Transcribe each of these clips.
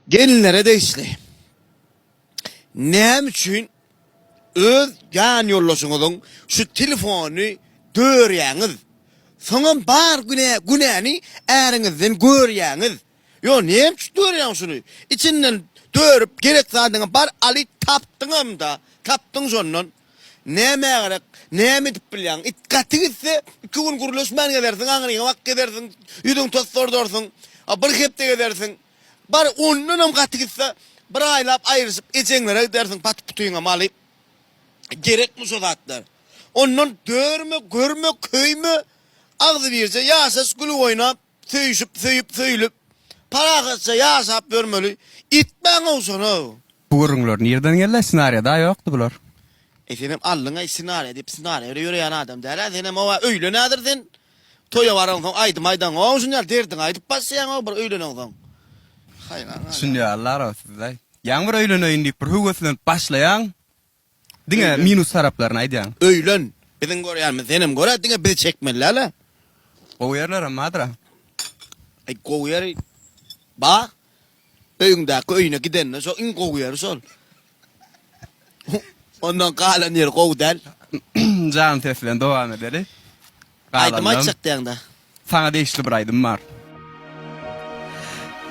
Gelinlere degişli. Näme üçin öz ýan ýoldaşyňyzyň şu telefonyny dörýäňiz? Soňam bar günä günäni äriňizden görýäňiz. Ýo näme üçin dörýäň şuny? Içinden dörüp gerek zadyňy bar aly tapdyňamda, tapdyň şondan. Nämä gerek? Näme edip bilýäň? It gaty gitse, iki gün gürleşmän gezersiň, aňryňa bak gezersiň, ýüzüňi tosdurdarsyň. A bir hepde gezersiň. Bar ondanam gaty gitse, bir aýlap aýryşyp ejeňlere gidersiň, paty-putyňam alyp. Gerekmi şo zatlar? Ondan dörme, görme, köýme, agzybirje ýaşaş gülüp oýnap. Söýüşip, söýüp, söýlüp, parahatja ýaşap ýörmeli. Etmäň-ow şony! Bu gürrüňler nirden geldi? Ssenariýada ýokdy bular. Eý senem aldyňaý ssenariýa diýip ssenariýa bilen ýöreýän adam däl-ä senem owa öýlen häzir sen toýa baraňsoň aýdym aýdaňow şuny ýaly derdiňi aýdyp başlaýaňow bir öýleneňsoň. Haýran galýan. Düşünýärler-ow siz-aý. Ýaňy bir öýleneýin diýip bir höweslenip başlaýaň. Diňe minus taraplaryny aýdýaň. Öýlen. Biziň görýänimizi senem gör-ä, diňe bizi çekmeli däl-ä. Gowy ýerlerem bardyr-a. Aý gowy ýeri bar. Öýüňdäki öýüne gidende şo iň gowy ýeri şol. Ondan galan ýeri gowy däl. Jan ses bilen dowam edeli. Aýdym aýtjak diýäňdä. Saňa degişli bir aýdym bar.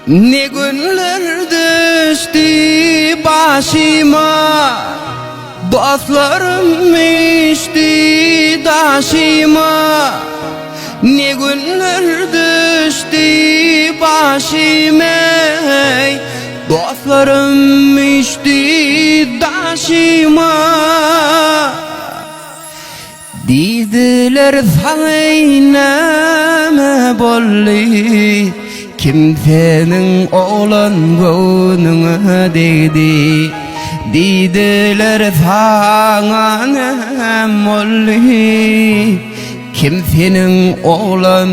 Ne günler düşdi başyma Dostlarym üýşdi daşyma Ne günler düşdi başyma ey Dostlarym üýşdi daşyma Diýdiler saňa näme boldy Kim seniň oglan göwnüňe degdi Diýdiler saňa näme boldy Kim seniň oglan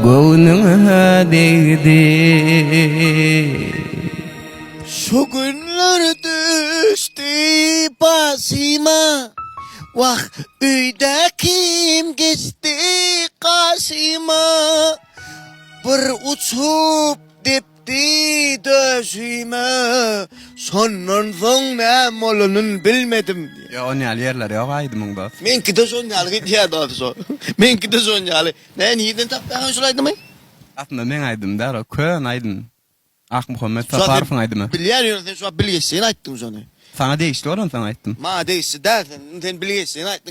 göwnüňe degdi. Şu günler düşdi başyma, Wah, öýde kim geçdi gaşyma, Bir uçup depdi döşüme, Şondan soň näme bolanyn bilmedim. Ýok, on ýaly ýerleri ýok aýdymyň dos. Meňkide şon ýaly gidýär dos şo. Meňkide şon ýaly. Nä nirden tapýaň şul aýdymy? Aslynda meň aýdymym däl o, köne aýdym. Akmuhammet Saparowyň aýdymy. Bilýän ýöne sen şu wagt bilgeşleýin aýtdyň şony. Saňa degişli bolansoň aýtdym. Maňa degişli däl sen sen bilgeşleýin aýtdyň.